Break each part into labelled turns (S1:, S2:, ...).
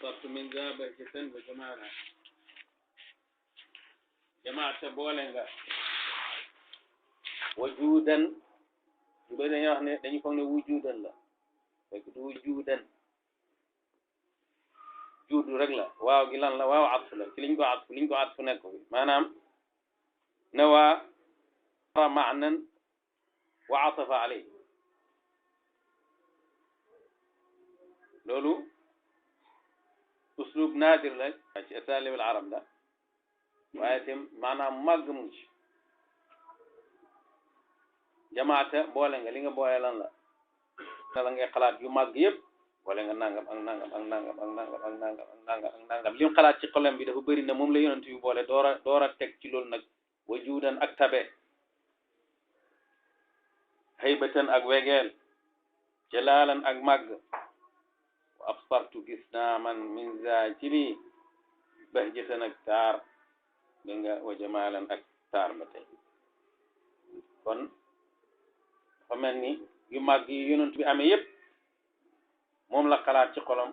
S1: وأبصرت من ذا بهجة وجمالا جماعة بولنغا وجودا يبدأ يعني dañu foog ne wujudan la fekk du wujudan juudu rek la waaw gi lan la waaw atf la ci liñ ko atf nekk bi maanaam nawa ma'nan wa atafa alayhi loolu uslub naadir la ci asalib al arab la waaye tam maanaam màgg mu ci jamaata boole nga li nga boole lan la la ngay xalaat yu màgg yëpp boole nga nangam ak nangam ak nangam ak nangam ak nangam ak nangam ak nangam li mu xalaat ci xolam bi dafa bëri na moom la yonent yu boole door a teg ci loolu nag wajudan ak tabe haybatan ak wegeel jalaalan ak màgg wa absartu gis naa man min za ci lii bahjatan ak taar da nga wa jamaalan ak taar ba tey kon dafa mel ni yu màgg yi yonent bi amee yëpp moom la xalaat ci xolam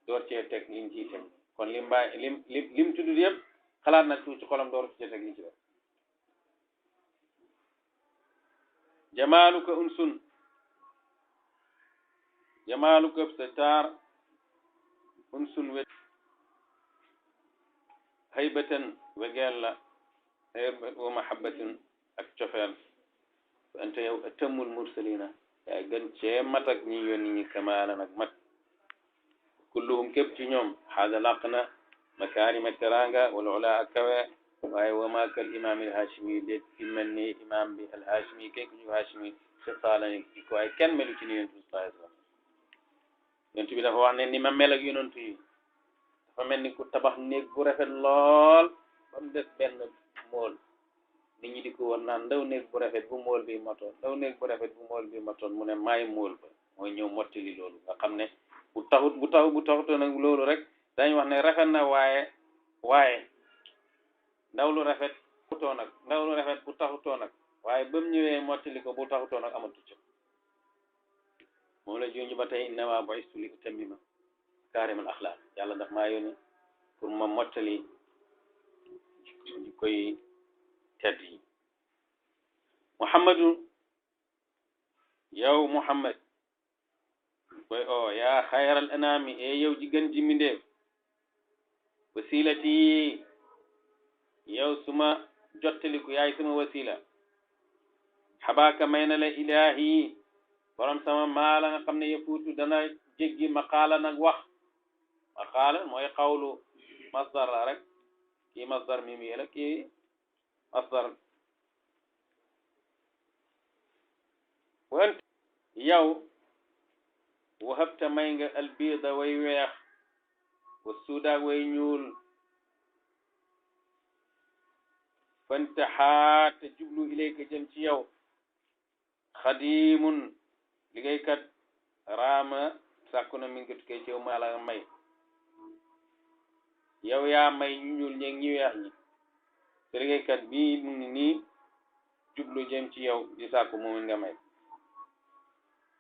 S1: door cee teg liñ ciy teg kon lim tudd yëpp xalaat na ci xolam door cee teg liñ ci def jamaaluka unsun jamaaluka sa taar unsun wet haybatan wegeel la wa mahabbatin ak cofeel anta yow atammul mursalina yaay gën cee mat ak ñi yónni ñi kamaalan ak mat kulluhum képp ci ñoom xaada laq na makaarima teranga wal ula ak kawe waaye wa ma kal imam al hashimi déet ci mel ni imam bi al hashimi kay ku ñu hashimi xisaala ni ci ko ay kenn melu ci ni yonent bi sallallahu alayhi wasallam yonent bi dafa wax ne ni ma mel ak yonent yi dafa mel ni ku tabax néeg bu rafet lool ba mu des benn mool nit ñi di ko woon naan ndaw néeg bu rafet bu mool bi matoon ndaw néeg bu rafet bu mool bi matoon mu ne maay mool ba mooy ñëw mottali loolu nga xam ne bu taxutoo nag loolu rek dañ wax ne rafet na waaye ndaw lu rafet bu taxutoo nag waaye ba mu ñëwee mottali ko bu taxutoo nag amatu ci moom la junj ba tey innama bu'istu li utammima kaarimal axlaaq yàlla daf maa yónni pour ma mottali koy tedd yi muhammadu yow muhammad koy yaa xayral anaami e yow ji gën ji mindeef wasilati yow suma jottaliku yaay suma wasila xabaaka may na la ilaahi borom sama maala nga xam ne yafuutu dana jéggi maqaala nag wax maqaala mooy xawlu masdar la rek kii masdar mimi la kii masdar wante yow wahabta may nga albiida way weex wa suudaak way ñuul fantaxaa te jublu ilayka jëm ci yow xadimun liggéeykat raama sàkku na mi ngi tukkee ci yow maa la may yow yaa may ñu ñuul ñeeg ñi weex ñi te liggéeykat bii mu ngi nii jublu jëm ci yow di sàkku moom nga may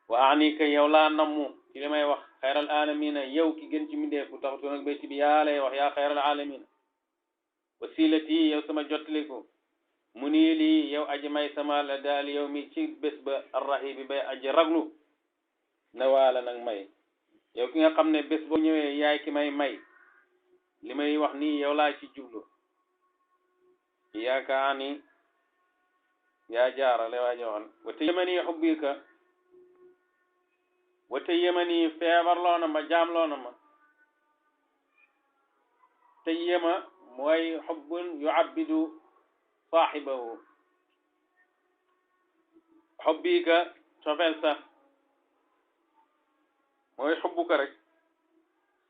S1: wa anika yow laa nammu ci li may wax xayral alamina yow ki gën ci mindeef bu taxutoon ak bayti bi yaa lay wax yaa xayral alamina wasilati yow sama jottaliku mu nii lii yow aji may sama la daal yow mi ci bés ba arrahibi bay aji raglu na waala nag may yow ki nga xam ne bés boo ñëwee yaay ki may li may wax nii yow laa ci jublu yaakaani yaa jaarale waa joxoon wate yemani xubbika wate yemani feebar loona ma jaam loona ma te yema mooy xubbun yuabbidu saaxibahu xubbika cofeel sax mooy xubbuka rek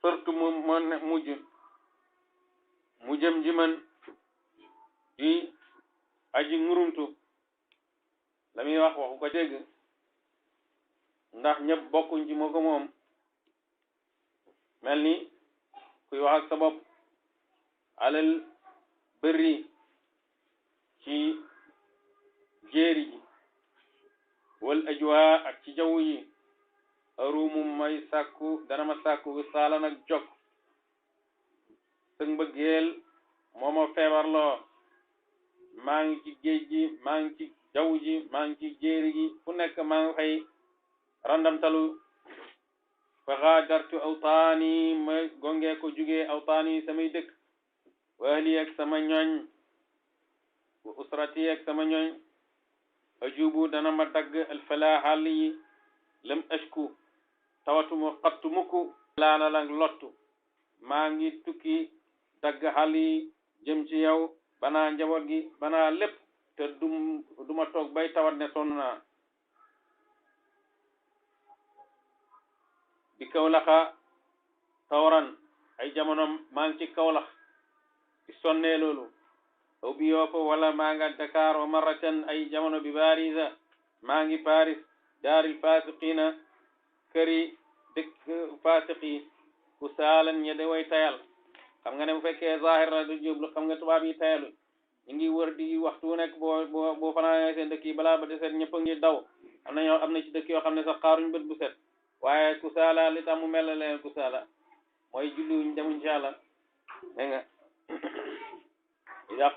S1: surtout mu jëm ji man di aji ngurumtu la muy wax waxu ko dégg ndax ñëpp bokkuñ ci moo ko moom mel ni kuy wax ak sa bopp alal bëri ci jéeri ji wal ajwa ak ci jaww yi arumu may sàkku dana ma sàkku wisaalan ak jog sëg mbëggeel moo ma feebarloo maa ngi ci géej gi maa ngi ci jaww ji maa ngi ci jéeri gi fu nekk maa ngi fay randamtalu fa xaadartu awtaani ma gongee ko jugee awtaani samay dëkk wa ahli ak sama ñooñ wa usrati ak sama ñooñ ajubu dana ma dagg alfalaa xàll yi lam ashku tawatuma xattu mukku laana la lottu maa ngi tukki dagg xàll yi jëm ci yow banaa njaboot gi banaa lépp te duma toog bay tawat ne sonn naa bi Kawlaxa tawran ay jamono maa ngi ci Kawlax di sonnee loolu aw bi Yoff wala maa nga Dakar wa marratan ay jamono bi Paris maa ngi Paris daaril fasiqina këri dëkk fasiqi ku saalan ñe de way tayal xam nga ne bu fekkee zahir la du jublu xam nga tubaab yi tayalu ñu ngi wër di waxtu nekk boo fanaanee seen dëkk yi balaa ba de set ñëpp a ngi daw am na ci dëkk yoo xam ne sax xaaruñ bët bu set waaye ku saala li tax mu mel ne leen ku saala mooy julliwuñ demuñ ci Yàlla dégg nga ida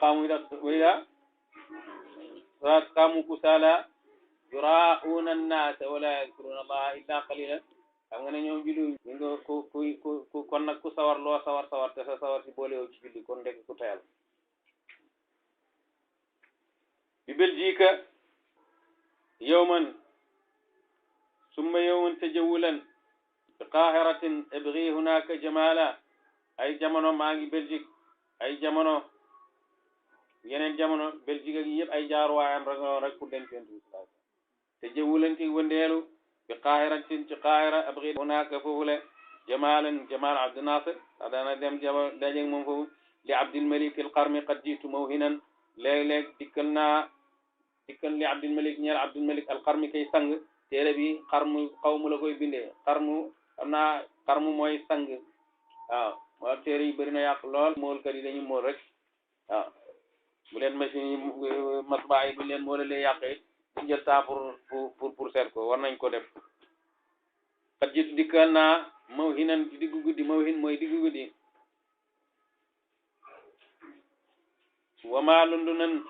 S1: qaamu kusaala yuraa'uuna annaasa wala yadkuruuna allaha illa qalilan xam nga ne ñoom julliwuñ ñu nga ku kon nag ku sawar loo sawar te sa sawar si boolewu ci julli kon ndekk ku tayal bi Belgique yawman summa yawman tajawulan bi Qaahiratin abghi hunaaka jamaala ay jamono maa ngi Belgique ay jamono yeneen jamono Belgique ak yëpp ay jaaruwaayam rek pour dem Yonent bi sallallahu alayhi wasallam tajawulan ci wëndeelu bi Qaahiratin ci Qaahira abghi hunaaka foofule jamaalan Jamaal Abdu Naasir daana dem dajeeg moom foofu li Abdul Malik al Qarmi qad jiitu mawhinan léeg-léeg dikkal li Abdul Malik ñeel Abdul Malik al Qarmi kay sang téere bi xarmu xawmu la koy bindee xarmu xam naa xarmu mooy sang waaw moo téere yi bëri na yàq lool moolkat yi dañu mool rek waaw bu leen machine yi matbaa yi bu leen moolalee yàq it ñu jël temps pour seet ko war nañ ko def xat jiitu dikkal naa mawhinan ci diggu guddi mawhin mooy diggu guddi wama Londonan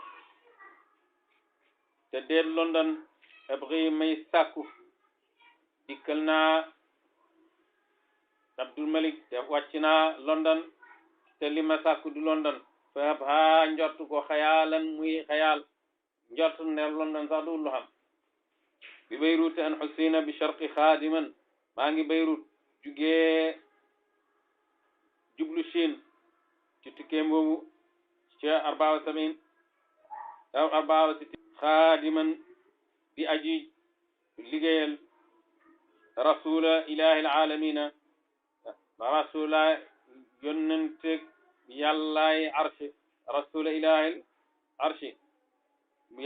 S1: te deet London abghi may sàkku dikkal naa Abdul Malik te wàcc naa London te li ma sàkku du London fa ha njort ko xayaalan muy xayaal njort ne London sax du lu xam bi Beyrut an Husina bi sharqi xaadiman maa ngi Beyrut jugee jublu Chine ci tukkeem boobu ci 74 xaadiman di aji liggéeyal rasula ilahi alamina rasula yonente yàllaay arshi rasula ilahi arshi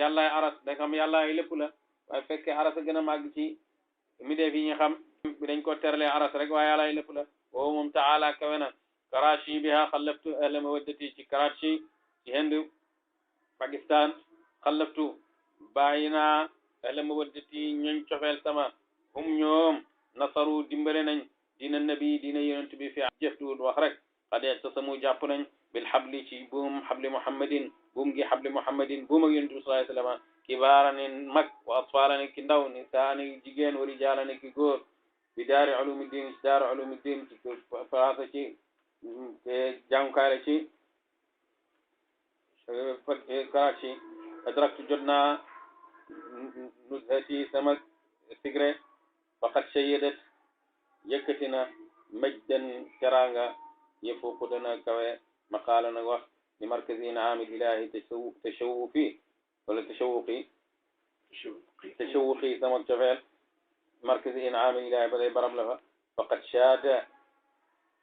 S1: yàllaay aras da xam yàllaay lépp la waaye fekkee aras a gën a màgg ci mi def yi ñu xam dañ ko terlee aras rek waaye yàllaay lépp la woowu moom taala kawe na Karachi biha xallaftu ahla mawaddati ci Karachi ci Hind Pakistan xallaftu bàyyi naa ahla mawaddati ñooñ cofeel sama ñoom nasaru dimbale nañ diina nabi diina yonent bi fi jëftuwul wax rek xad i'tasamu jàpp nañ bil xabli ci buum xabli muhammadin buum gi xabli muhammadin buum ak yonent bi sallallahu alayhi wasallam kibaarani mag wa atfaalani ki ndaw nisaani jigéen wa rijaalani ki góor bi daari ulumiddin ci daari ulumiddin ci France ci jàngukaay la ci Karachi adraktu jot naa nuzhati sama sigre faqad shayyadat yëkkati na majdan teranga yëfuqu dana kawe maqaala nag wax ni markazin aamil ilahi tashawufi wala tashawuqi sama cofeel markazin aamil ilahi ba day barab la fa faqad shaada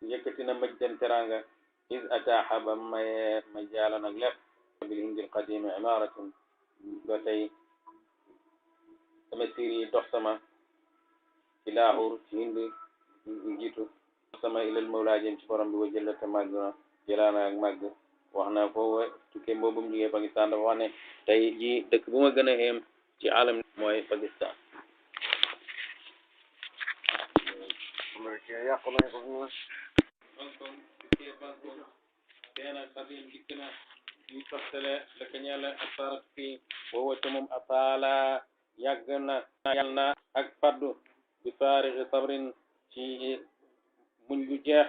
S1: yëkkati na majdan teranga iz ataaxa ba maye ma jaala nag lépp bil hindi al qadim imaratun ba tey sama siir yi dox sama ci Laahur ci Hind jiitu sama ilal mawlaa jëm ci borom bi wa jëllata màgg na jëlaana ak màgg wax na foofu tukkee boobu mu jógee Pakistan dafa wax ne tey ji dëkk bu ma gën a xéem ci alam mooy Pakistan teena xadim dikk na ñu toftale la ka ñala asarat fii woowate moom ataala yàgg na yàll na ak faddu bi faarixi sabrin ci muñ gu jeex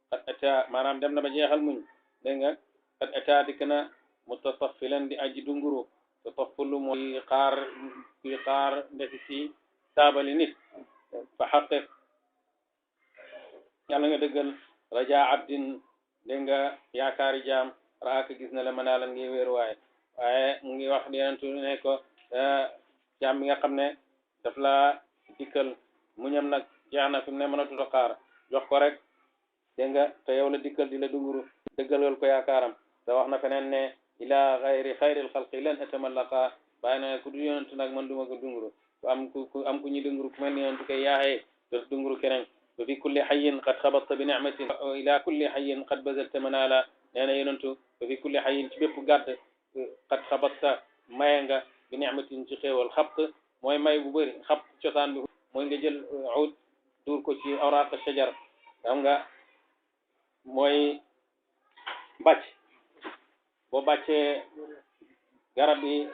S1: xat ata maanaam dem na ba jeexal muñ dégg nga xat ata dikk na mutatafilan di aji dunguru tatafulu mooy kuy xaar ndesi ci taabali nit fa xaqiq yàlla nga dëggal raja abdin dégg nga yaakaari jaam raaka gis na la mënaa lan ngi wéeru waaye mu ngi wax yenentu ne ko jaam bi nga xam ne daf la dikkal muñam nag jeex na fi mu ne mënatut a xaar jox ko rek dégg nga te yow la dikkal di la dunguru dëggalal ko yaakaaram te wax na feneen ne ila xayri xayril xalqi lan atamallaqa bàyyi na ku du yonentu nag man duma ko dunguru ku am ku ñu dunguru ku mel ni yonentu koy yaaxee dootu dunguru keneen وفي كل حي قد خبطت بنعمة إلى كل حي قد بذلت منالا نانا يننتو وفي كل حي تبيب قد قد خبطت ماينغا بنعمة تخي والخبط موي ماي ببري خبط شيطان بي موي nga jël عود دور ko ci awraq الشجر xam nga mooy bàcc boo bàccee garab yi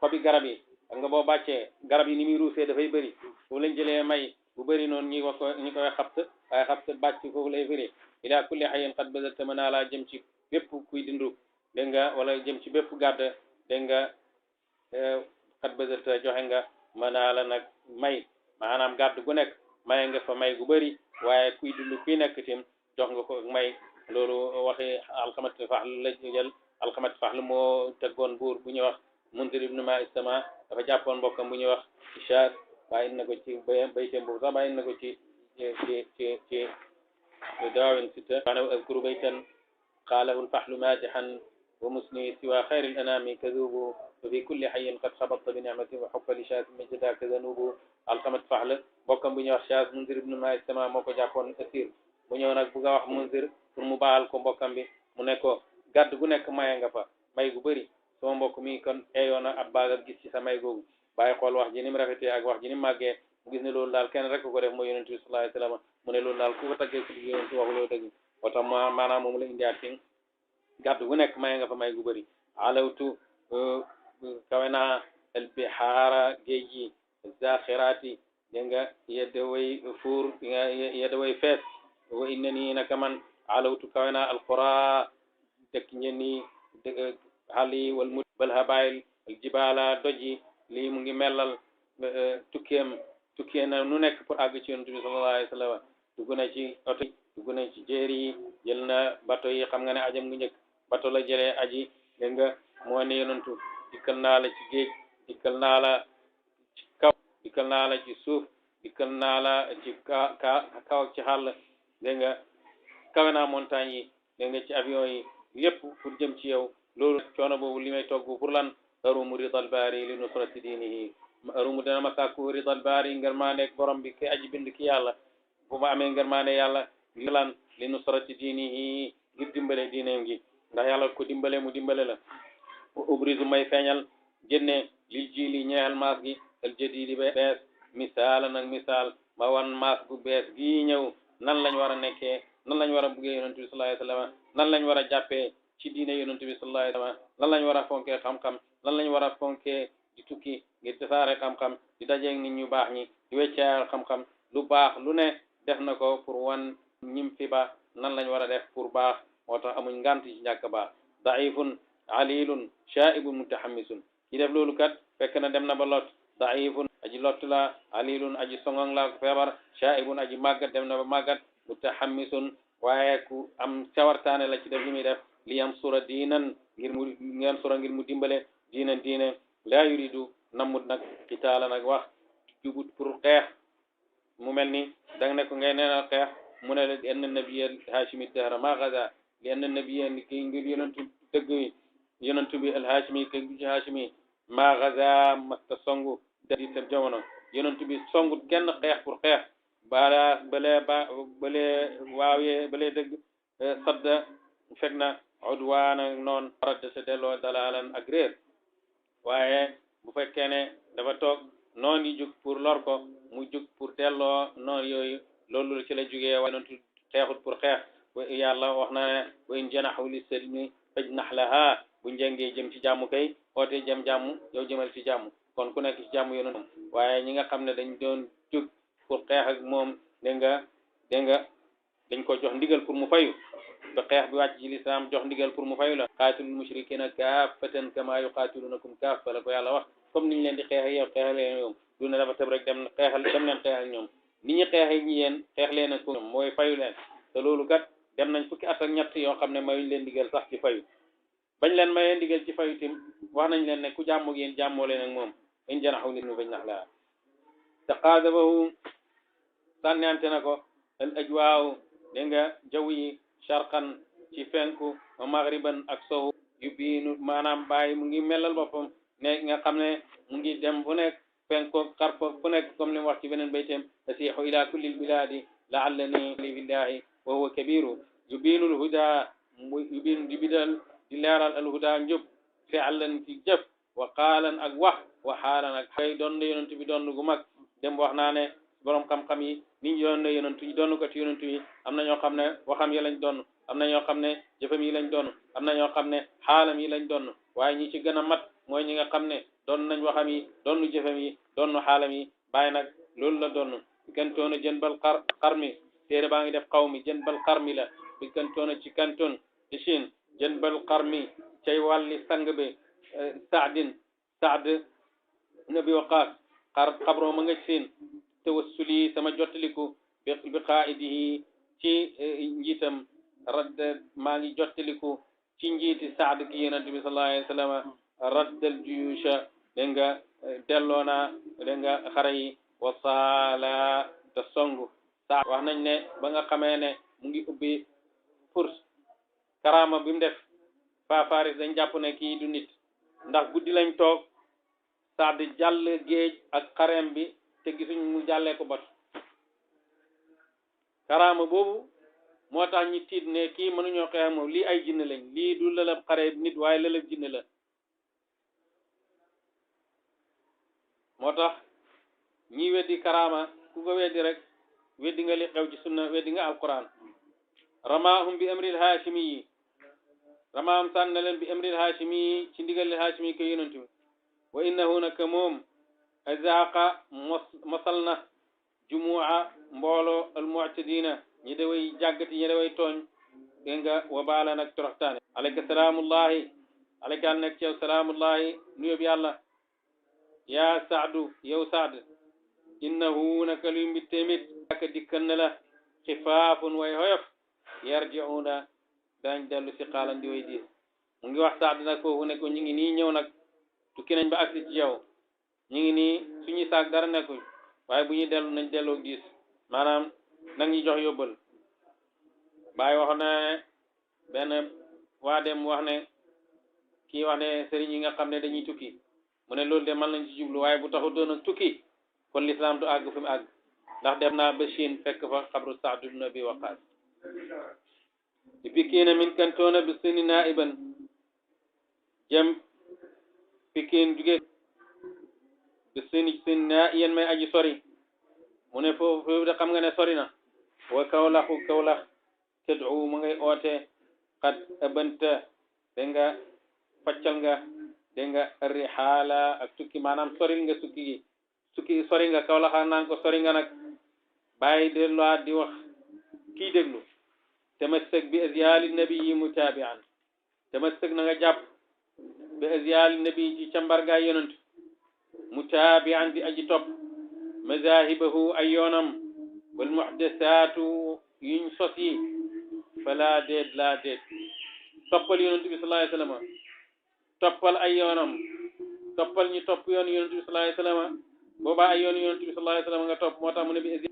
S1: xobi garab yi xam nga boo bàccee garab yi ni muy ruusee dafay bëri foofu lañ jëlee may bu bëri noonu ñi wax ko ñi koy xabt waaye xabt bàcc foofu lay firi ila kulli xayin xat bazalta mën laa jëm ci bépp kuy dindu dégg nga wala jëm ci bépp gàdd dégg nga xat bazalta joxe nga mën la nag may maanaam gàdd gu nekk maye nga fa may gu bëri waaye kuy dindu kuy nekk tim jox nga ko may loolu waxi alxamat faxlu la jël alxamat faxlu moo teggoon buur bu ñuy wax munzir ibnu ma istama dafa jàppoon mbokkam bu ñuy wax ishaad bàyyi na ko ci bayteem boobu sax bàyyi na ko ci daawin sitta ana azkuru baytan qaalahu alfaxlu maadixan wa musni siwa xayri alanami kadubu wa fi kulli xayin qad xabatta bi nicmatin wa xubba li shaas min jadaaka zanubu alxamat faxl bokkam bu ñuy wax shaas munzir ibnu ma istama moo ko jàppoon asir bu ñëw nag bugg a wax munzir pour mu baal ko mbokkam bi mu ne ko gàdd gu nekk maye nga fa may gu bëri sama mbokk mi kon eeyoona ab baagam gis ci sa may googu bàyyi xool wax ji ni mu rafetee ak wax ji ni mu màggee mu gis ne loolu daal kenn rek ko def mooy yonent bi sallallahu alayhi wasallam mu ne loolu daal ku ko taggee ci yonent waxuloo dëgg moo tax maanaam moom la indiaat ci gàdd gu nekk may nga fa may gu bëri alawtu kawe naa albihaara géej yi zaxiraati dégg nga yedda way fuur yedda way fees wa inna nii naka man alawtu kawe naa alqura dëkk ñenni xal yi wal mud bal habayil aljibaala doj yi lii mu ngi mellal tukkee na nu nekk pour àgg ci yonent bi sallallahu alayhi wa sallam dugg na ci oto yi dugg na ci jéeri yi jël na bato yi xam nga ne ajam ngu njëkk bato la jëlee aji dégg nga moo ne yonentu dikkal naa la ci géej dikkal naa la ci kaw dikkal naa la ci suuf dikkal naa la ci kaw ci xàll dégg nga kawe naa montagne yi dégg nga ci avion yi lépp pour jëm ci yow loolu coono boobu li may togg pour lan arumu ridal baari li nusrati diinihi arumu dana ma sàkku ridal baari ngir maa nekk borom bi ki aji bind ki yàlla bu ma amee ngir maa ne yàlla ngir lan li nusrati diinihi ngir dimbale diineem gi ndax yàlla ko dimbale mu dimbale la ubrisu may feeñal génne lil ji li ñeexal maas gi al jadidi bees misaala nag misaal ma wan maas gu bees gii ñëw nan lañ war a nekkee nan lañ war a buggee yonent bi sallallahu alayhi wasallam nan lañ war a jàppee ci diine yonent bi sallallahu alayhi wasallam lan lañ war a fonkee xam-xam lan lañ war a fonkee di tukki ngir tasaare xam-xam di dajeeg nit ñu baax ñi di weccaayal xam-xam lu baax lu ne def na ko pour wan ñim fi ba nan lañ war a def pour baax moo tax amuñ ngant ci ñàkk baax daifun alilun shaibun mutahammisun ki def loolu kat fekk na dem na ba lot daifun aji lott la alilun aji songong la feebar shaibun aji màggat dem na ba màggat mutahammisun waaye ku am cawartaane la ci def li muy def li am sura diinan ngir mu dimbale diinan diine laa yuridu namut nag kitaala nag wax jubut pour xeex mu mel ni danga ne ko ngay neenal xeex mu ne la li anna nabiya alhaashimi dahra ma gaza li anna nabiya ki ngir yonentu dëgg wi yonentu bi alhaashimi ki ngi ci haashimi ma gaza masta songu di tab jamono yonentu bi songut kenn xeex pour xeex balee dëgg sadda fekk na udwaana noon radda sa delloo dalalan ak réer waaye bu fekkee ne dafa toog noon yi jug pour lor ko mu jug pour delloo noon yooyu loolu ci la jógee waaye noonu xeexut pour xeex yàlla wax na ne wa in janaxu li salmi fajnax laha bu njëngee jëm ci jàmm kay ootee jëm jàmm yow jëmal ci jàmm kon ku nekk ci jàmm yonent waaye ñi nga xam ne dañ doon jóg pour xeex ak moom dégg nga dañ ko jox ndigal pour mu fayu ba xeex bi wàcc ci lislaam jox ndigal pour mu fayu la qaatilul mushrikina kaafatan kama yuqaatilunakum kaafa la ko yàlla wax comme niñ leen di xeex yow xeexal leen ñoom du ne dafa tëb rek dem leen xeexal ñoom ni ñu xeexee ñi yéen xeex leen ak ñoom mooy fayu leen te loolu kat dem nañ fukki at ak ñett yoo xam ne mayuñ leen ndigal sax ci fayu bañ leen mayee ndigal ci fayu tim wax nañ leen ne ku jàmmoog yéen jàmmoo leen ak moom in janaxu li nu fajnax laha taqaadabahu sànnante na ko al ajwaaw dégg nga jaww yi sharqan ci fenku wa maghriban ak sowu yu biinu maanaam bàyyi mu ngi melal boppam ne nga xam ne mu ngi dem fu nekk fenko xarfa fu nekk comme li mu wax ci beneen bayteem tasiixu ila kulli lbiladi laallani li billahi wa huwa kabiru yubiinu lhuda yubiinu di bidal di leeral alhuda njub fi'lan ci jëf wa qaalan ak wax wa xaalan ak xëy doon na yonent bi doon gu mag dem wax naa ne borom xam-xam yi ni ñu doon na yonent yi doon ko ci yonent yi am na ñoo xam ne waxam yi lañ doon am na ñoo xam ne jëfam yi lañ doon am na ñoo xam ne xaalam yi lañ doon waaye ñi ci gën a mat mooy ñi nga xam ne doon nañ waxam yi doon jëfam yi doon xaalam yi bàyyi nag loolu la doon kantoona jën bal xar mi téere baa ngi def xaw mi jën bal xar mi la bi kantoona ci kantoon ci Chine jën bal xar mi cay wàlli sang bi Saad nabi waqaas xabroo ma nga siin tawassuli sama jottaliku bi qaaidihi ci njiitam radd maa ngi jottaliku ci njiiti Saad gi yonent bi sallallahu alayhi wa sallam raddal juyusha dégg nga delloo naa dégg nga xare yi wasaala te songu Saad wax nañ ne ba nga xamee ne mu ngi ubbi furs karaama bi mu def Faris dañ jàpp ne kii du nit ndax guddi lañ toog Saad jàll géej ak xareem bi te gisuñ mu jàllee ko bot karaama boobu moo tax ñi tiit ne kii mënuñoo xeex moom lii ay jinne lañ lii du lëlëb xare nit waaye lëlëb jinne la moo tax ñi weddi karaama ku ko weddi rek weddi nga li xew ci sunna weddi nga alquran ramaahum bi amril haashimi yi ramaahum sànn na leen bi amril haashimi yi ci ndigalil haashimi yi ko yonent bi wa innahu naka moom azaaqa mosal na jumu'a mbooloo almu'tadina ñi daway jàggati ñi daway tooñ dégg nga wa baala nag toroxtaane alayka salaamullahi alayka nekk ci yow salaamullahi nuyób yàlla yaa saadu yow saad innahu naka luy mbitteemit aka dikkal na la xifaafun way hoyof yarji'una dañ dellu si xaalan di way diis mu ngi wax saad nag foofu ne ko ñu ngi nii ñëw nag tukki nañ ba agsi ci yow ñu ngi nii suñuy saak dara nekkul waaye bu ñuy dellu nañ delloo diis maanaam nag ñu jox yóbbal Baay wax na benn waa dem wax ne kii wax ne sëriñ yi nga xam ne dañuy tukki mu ne loolu de man lañ ci jublu waaye bu taxu doon ak tukki kon lislaam du àgg fi mu àgg ndax dem naa ba Chine fekk fa xabru Saad ibn Abi Waqaas di bikkiina min kantoona bi sini naiban jëm Pikin juge bi sini na yéen may aji sori mu ne foofu de xam nga ne sori na wa Kawlax tad'u mu ngay oote xat abanta dégg nga faccal nga dégg nga rihaala ak tukki maanaam soril nga tukki sori nga Kawlax naan ko sori nga nag bàyyi delluwaat di wax kii déglu tamassak bi azyaali nabii mutaabi'an tamassak na nga jàpp bi azyaali nabii ci cambargaay yonent mutaabi'an di aji topp mazahibahu ay yoonam wal muhdasaatu yuñ sos yi fala déet laa déet toppal yonent bi sallallahu alayhi wa sallam toppal ay yoonam toppal ñu topp yoon yonent bi sallallahu alayhi wa sallam boobaa ay yoon yonent bi sallallahu alayhi wa sallam nga topp moo tax mu ne bi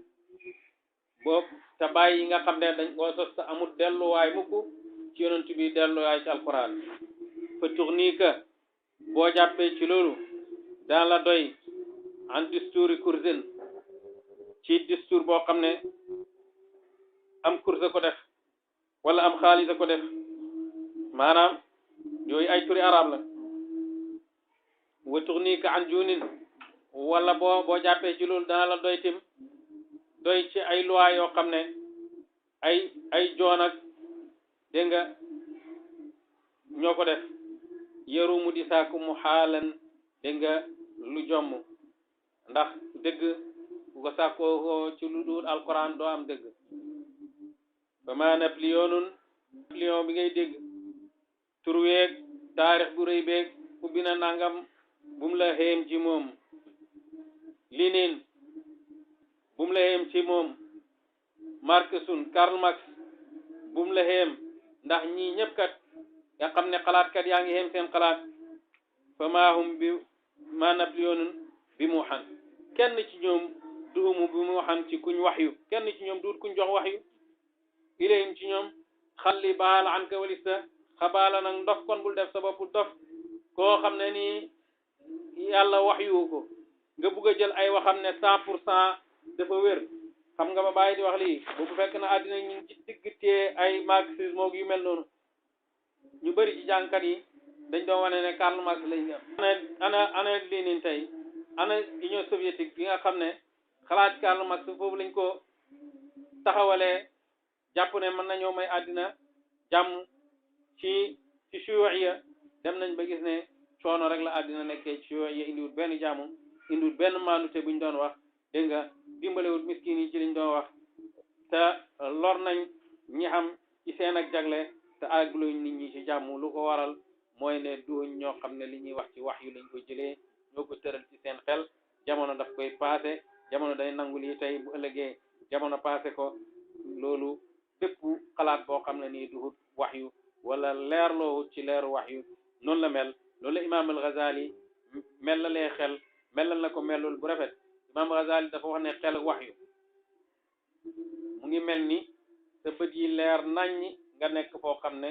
S1: boobu te bàyyi yi nga xam ne dañ koo sos te amul delluwaay mukk ci yonent bi delluwaay ci alquran fa tournika boo jàppee ci loolu daan la doy en dusturi kursin ci dustur boo xam ne am kursa ko def wala am xaalisa ko def maanaam yooyu ay turi arab la wa tournika an junin wala boo jàppee ci loolu dana la doy tim doy ci ay loi yoo xam ne ay joon ak dégg nga ñoo ko def yarumu di sàkku mu xaalan dégg nga lu jomm ndax dëgg bu ko sàkkoo ci lu dul alquran doo am dëgg ba ma Napoléon bi ngay dégg tur weeg taarix bu rëy beeg ubbi na nangam bum la xéem ci moom Lénine bum la xéem ci moom Marx Karl Marx bum la xéem ndax ñii ñëpp kat nga xam ne xalaatkat yaa ngi xéem seen xalaat fa maahum bi ma Napoléon bi mu xan kenn ci ñoom duumu bi mu xan ci kuñ waxyu kenn ci ñoom duut kuñ jox waxyu ilayhim ci ñoom xalli baal an ka walista xabaala nag ndof kon bul def sa bopp dof koo xam ne nii yàlla waxyu ko nga bugg a jël ay waxam ne 100% dafa wér xam nga ba bàyyi di wax lii boobu fekk na àddina ñu ngi ci diggtee ay marxisme yu mel noonu ñu bëri ci jàngkat yi dañ doon wane ne Karl Marx lañ ana Lénine tey ana Union soviétique bi nga xam ne xalaat Karl Marx foofu lañ ko taxawalee jàpp ne mën nañoo may àddina jàmm ci shuuiya dem nañ ba gis ne coono rek la àddina nekkee ci shuuiya indiwut benn jàmm indiwut benn maanute buñ doon wax dégg nga dimbalewut miskin yi ci liñ doon wax te lor nañ ñi xam ci seen ak jagle te agluñ nit ñi ci jàmm lu ko waral mooy ne duñ ñoo xam ne li ñuy wax ci wax yu lañ ko jëlee ñoo ko tëral ci seen xel jamono daf koy paase jamono day nangu lii tey bu ëllëgee jamono paase ko loolu bépp xalaat boo xam ne nii duhut wax yu wala leerloowut ci leeru wax yu noonu la mel loolu la imaam al-Ghazali mellalee xel mellal na ko mellul bu rafet imaam al-Ghazali dafa wax ne xel wax yu mu ngi mel ni sa bët yi leer naññ nga nekk foo xam ne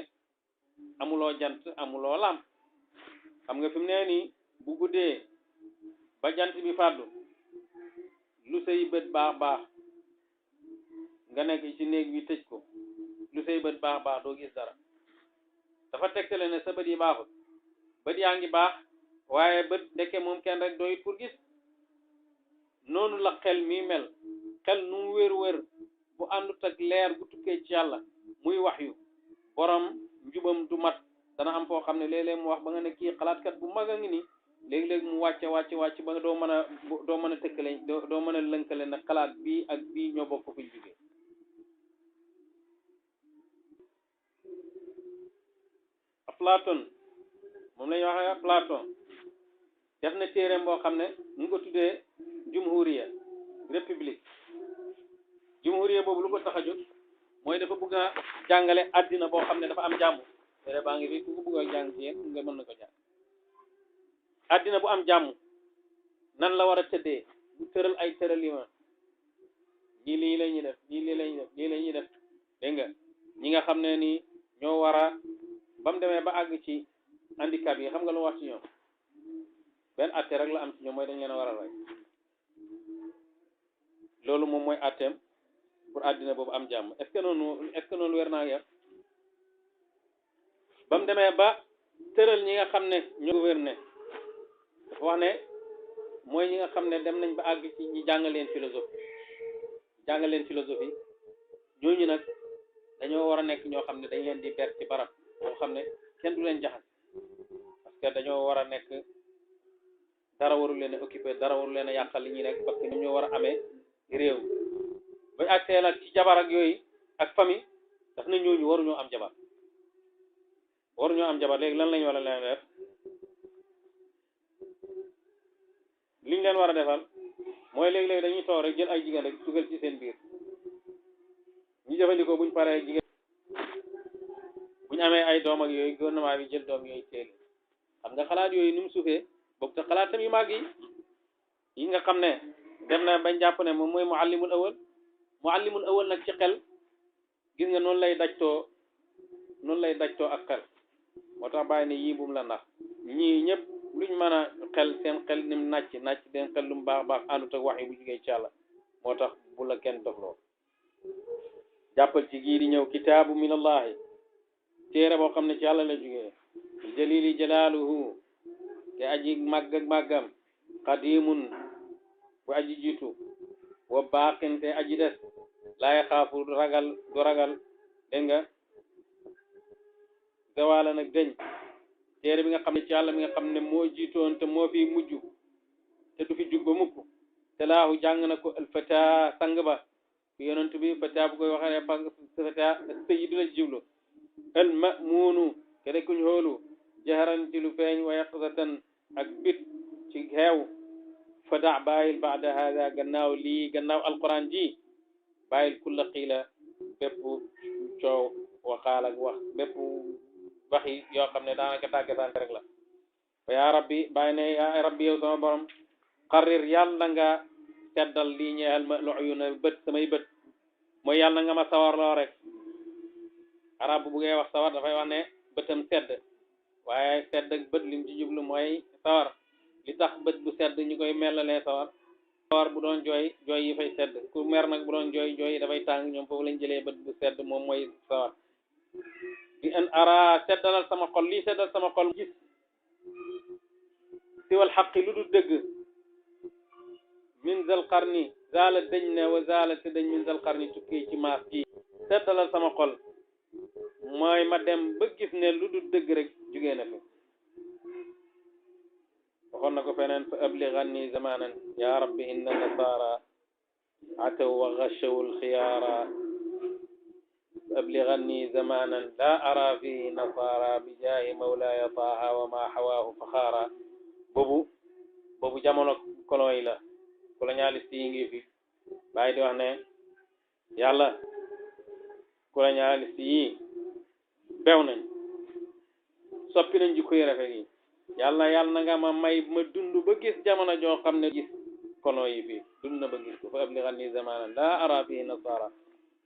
S1: amuloo jant amuloo làmp xam nga fi mu nee nii bu guddee ba jant bi fàddu lu say bët baax baax nga nekk ci néeg bi tëj ko lu say bët baax baax doo gis dara dafa tegtale ne sa bët yi baaxul bët yaa ngi baax waaye bët ndekke moom kenn rek doyut pour gis noonu la xel mi mel xel nu mu wér bu àndut ak leer gu tukkee ci yàlla muy wax yu borom njubam du mat dana am foo xam ne léeg-léeg mu wax ba nga ne kii xalaatkat bu mag a ngi nii léeg-léeg mu wàcce ba nga doo mën a tëkkale doo mën a lënkale nag xalaat bii ak bii ñoo bokk fuñ jógee Platon moom la ñuy waxee Platon def na téereem boo xam ne mu ngi ko tuddee jumhuriya république jumhuriya boobu lu ko tax a jóg mooy dafa bëgg a jàngale àddina boo xam ne dafa am jàmm téere baa ngi fi ku ko bëgg a jàng ci yéen nga mën na ko jàng àddina bu am jàmm nan la war a tëddee bu tëral ay tëralima ñii lii la ñuy def ñii lii la ñuy def lii la ñuy def dégg nga ñi nga xam ne ni ñoo war a ba mu demee ba àgg ci handicap yi xam nga lu wax ci ñoom benn atte rek la am ci ñoom mooy dañ leen a war a rey loolu moom mooy atteem pour àddina boobu am jàmm est-ce que noonu wér naa yar ba mu demee ba tëral ñi nga xam ne ñoo gouverner dafa wax ne mooy ñi nga xam ne dem nañ ba àgg ci ñi jàngal leen philosophie ñooñu nag dañoo war a nekk ñoo xam ne dañ leen di ber ci barab boo xam ne kenn du leen jaxas parce que dañoo war a nekk dara warul leen a occupé dara warul leen a yàqal li ñuy nekk parce que ñoom ñoo war a amee réew ba àgsee nag ci jabar ak yooyu ak famille daf na ñooñu waruñoo am jabar léegi lan lañu war a leen def liñ leen war a defal mooy léegi-léegi dañuy toog rek jël ay jigéen rek dugal ci seen biir ñu jëfandikoo buñ paree jigéen buñ amee ay doom ak yooyu gouvernement bi jël doom yooyu teel xam nga xalaat yooyu ni mu suufee boobu te xalaat tam yu màgg yi nga xam ne dem na bañ jàpp ne moom mooy muallimul awal nag ci xel gis nga noonu lay dajtoo ak xel moo tax bàyyi ne yii bum la nax ñii ñëpp luñ mën a seen xel ni mu nàcc seen xel lu mu baax àndut ak wax yi bu jugee ci yàlla moo tax bu la kenn dofloo jàppal ci gii di ñëw kitaabu minallahi téere boo xam ne ci yàlla la jugee jalili jalaaluhu te aji màgg ak màggam qadimun bu aji jiitu wa baaqinte aji des laa yaxaafu du ragal dégg nga zawaala nag dëñ téere bi nga xam ne ci yàlla mi nga xam ne moo jiitoon te moo fi mujj te du fi jug ba mukk te laahu jàng na ko alfata sang ba fi yonent bi fata bu koy waxee fata sayyidu la jiblu al mamuunu ke de kuñ xoolu jaharan ci lu feeñ wa yaqzatan ak bit ci xeew fada bàyyil baada hada gannaaw lii gannaaw alquran ji bàyyil kulla qiila bépp coow waxaal ak wax bépp waxi yoo xam ne daanaka tàggatante rek la fa yaa rabbi bàyyi ne yaa rabbi yow sama borom xarir yàlla nga seddal lii ñeexal ma loxyuna bët samay bët mooy yàlla nga ma sawarloo rek arab bu buggee wax sawar dafay wax ne bëtam sedd waaye sedd ak bët lim ci jublu mooy sawar li tax bët bu sedd ñu koy melalee sawar bu doon jooy jooy yi fay sedd ku mer nag bu doon jooy jooy yi dafay tàng ñoom foofu lañ jëlee bët bu sedd moom mooy sawar bi an ara seddalal sama xol lii seddal sama xol gis siwal xaqi lu du dëgg min zal qarni zaala dëñ ne wa zaala te dëñ min zal qarni tukkee ci maas gi seddalal sama xol mooy ma dem ba gis ne lu du dëgg rek jugee na fi waxoon na ko feneen fa ablighanni zamanan ya rabbi inna nasara ataw wa ghashaw alxiyaara fa ablighanni zamanan la ara fi nasara bi jaahi mawlaya taaha wa ma hawaahu faxaara boobu jamono colon yi la colonialiste yi ngi fi bàyyi di wax ne yàlla colonialiste yi bew nañ soppi nañ jikko yi rafet yi yàlla na nga ma may ma dund ba gis jamono joo xam ne gis colon yi fii dund na ba gis ko fa ablighanni zamanan la ara fi nasara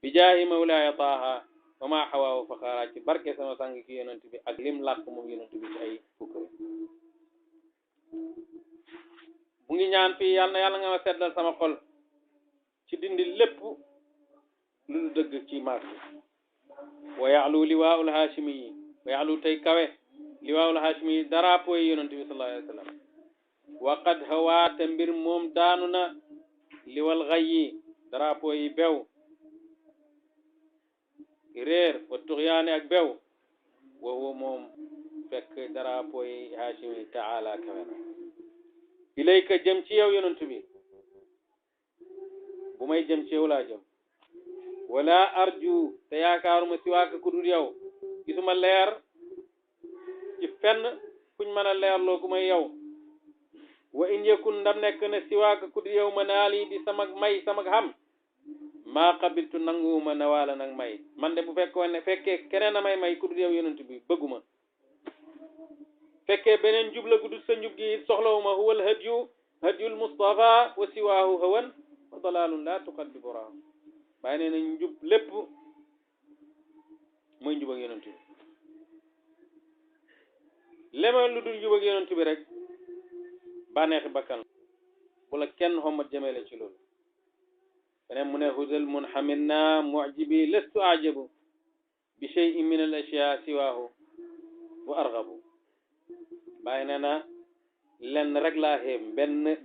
S1: bi jaahi mawlaya taaha wa ma hawaahu faxaara ci barke sama sang ki yonent bi ak lim làkk moom yonent bi ci ay fukkare mu ngi ñaan fii yàlla nga ma seddal sama xol ci dindi lépp lu du dëgg ci maas bi wa ya'lu liwaa'ul haashimi yi wa ya'lu tey kawe liwaa'ul haashimi yi drapeau yi yonent bi sallallahu alayhi wa sallam wa qad hawaate mbir moom daanu na liwal ghayyi drapeau yi bew réer wa tuxyaane ak bew wa huwa moom fekk drapeau yi haashimi taala kawe na ilayka jëm ci yow yonent bi bu may jëm ci yow laa jëm wala arju te yaakaaruma si waaka ku dul yow gisuma leer ci fenn fuñ mën a leerloo ku may yow wa in yakun ndam nekk ne si waaka ku dul yow ma naali di samag may samag xam maa qabiltu nanguwuma nawaala nag may man de bu fekkee keneen a may ku dul yow yonent bi bëgguma fekkee beneen njub la guddul sa njub gi soxlawuma huwal hadyul mustafa wa siwaahu hawan wa dalalun la tuqaddibu ra bàyyi nee nañ njub lépp mooy njub ak yonent bi leneen lu dul njub ak yonent bi rek bànneexi bakkan bu la kenn xommat jëmele ci loolu beneen mu ne hudal munhamina mu'jibi lastu ajabu bi shay'in min al ashyaa siwaahu wa arghabu bàyyi nee na lenn rek laa xeem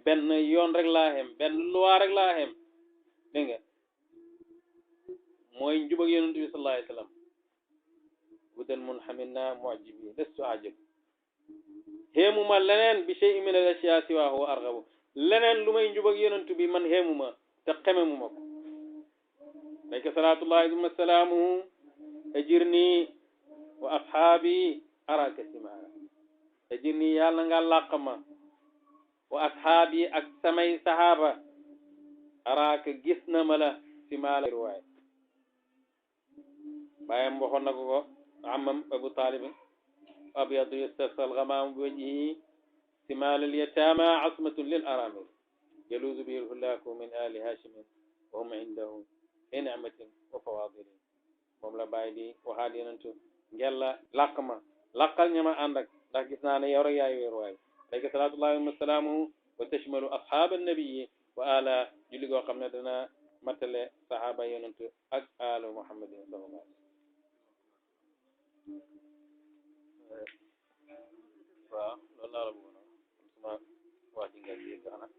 S1: benn yoon rek laa xeem benn luwaa rek laa xeem dégg nga mooy njub ak yonent bi sallallahu alayhi wa sallam hudal munhamina mu'jibi lastu ajab xeemuma leneen bi shay'in min al ashyaa siwaahu wa arghabu leneen lu may njub ak yonent bi man xeemuma te xememuma ko layka salaatullahi thumma salaamuhu ajirni wa ashaabi araka simaara ajirni yàlla nga làq ma wa ashaabi ak samay sahaaba araka gis na ma la simaala riwaay bàyyam waxoon na ko amam abu talib abyadu yastasqa alghamaamu bi wajhihi simaal alyataama asmatun lil aramil yaluuzu bihi alhulaaku min ali hashimin wa hum indahu fi ni'matin wa fawaadilin moom la bàyyi di waxaat yonentu ngella làq ma làqal ña ma ànd ak ndax gis naa ne yow rek yaay wéeru waay alayka salaatullahi wa salaamuhu wa tashmalu ashaaba nabiyi wa ala julli goo xam ne dana matale sahaaba yonentu ak alu muhammadin sallallahu alayhi waaw loolu laa la bëggoon a suma wax ji nga ji xanaa